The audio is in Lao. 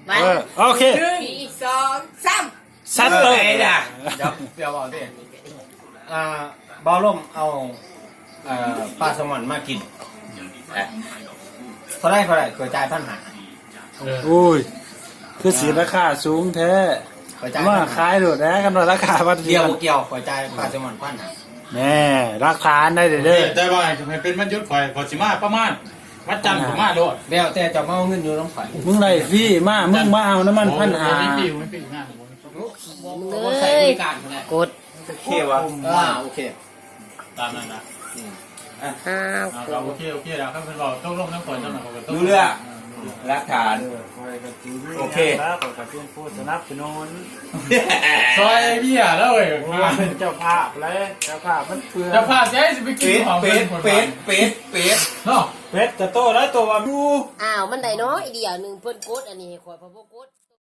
ເອີ ໂອເຄ ໜຶ່ງ ສອງ ສາມ ຊັດເຕີ ເອີ ດຽວ ດຽວເວົ້າເດ້ ອ່າ ບ່າວລົມເອົາ ເອີ ປາແຊລມອນມາກິນ ເທົ່າໃດ ເທົ່າໃດ ຂ້ອຍຈ່າຍພັນຫ້າ ເອີ ໂອ້ຍ ຄືຊິລາຄາສູງແທ້ ຂ້ອຍຈ່າຍ ມາຂາຍໂລດແດ່ ຄັນວ່າລາຄາມັນ ດຽວບໍ່ກ່ຽວ ຂ້ອຍຈ່າຍປາແຊລມອນພັນຫ້າ ແນ່ ຫຼັກຖານໄດ້ເດີ້ ໂອເຄ ແຕ່ວ່າໃຫ້ເປັນວັນຢຸດຂ້ອຍ ຂ້ອຍຊິມາປະມານ ວັນຈັນກໍມາໂລດ ແລ້ວແຕ່ເຈົ້າມາເອົາເງິນຢູ່ນຳຂ້ອຍ ມຶງໄດ້ຟຣີມາ ມຶງມາເອົານຳມັນ ໂອ້ ພັນຫ້າ ບໍ່ມີຟຣີ ບໍ່ມີຟຣີນະ ໂອ້ ຂີ້ມຶງເອີຍ ໃຊ້ບໍລິການພຸ້ນແຫຼະ ກົດ ໂອເຄວະ ອ່າ ໂອເຄ ຕາມນັ້ນນະ ອືມ ອ່າ ອ່າ ກໍໂອເຄ ໂອເຄແລ້ວ ຄັນເພິ່ນເວົ້າຕົກລົງນຳຂ້ອຍ ອືມ ຊັ້ນນະ ຂ້ອຍກໍຕົກລົງ ຮູ້ເລື່ອງ ອ່າ ຫຼັກຖານ ເອີ ຂ້ອຍກໍຖືເງິນ ໂອເຄ ນຳແລ້ວ ຂ້ອຍກໍເປັນຜູ້ສະໜັບສະໜູນ ຊ່ອຍເບ້ຍແລ້ວເວີຍ ໂອ້ຍ ເປັນເຈົ້າພາບແລ້ວ ເຈົ້າພາບມັນເປືອງ ເຈົ້າພາບໃຈຊິໄປກິນຂອງເພິ່ນ ເປັດ ເປັດ ເປັດ ເປັດ ເປັດເນາະ ເປັດກະໂຕຫຼາຍໂຕວ່າຢູ່ ອ້າວ ມັນໄດ້ນ້ອຍດຽວໜຶ່ງ ເພິ່ນກົດອັນນີ້ໃຫ້ຂ້ອຍ ຂ້ອຍບໍ່ກົດ.